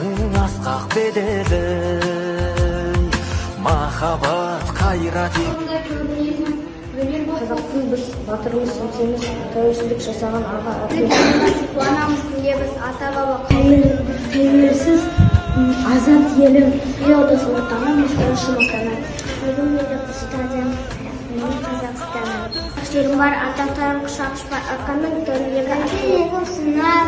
Отанның асқақ беделі, махаббат қайрат. Қазақтың біз батырымыз, самсеміз, тәуелсіздік жасаған аға. Қуанамыз күнде біз ата-баба. Тәуелсіз азат елім, елордасы Отаным, мақтанышым Астана. Бүгін мені ұстазым, менің Қазақстаным. Жерім бар, атақтарым, құшақ бар, арқаның төріндегі. Сынар,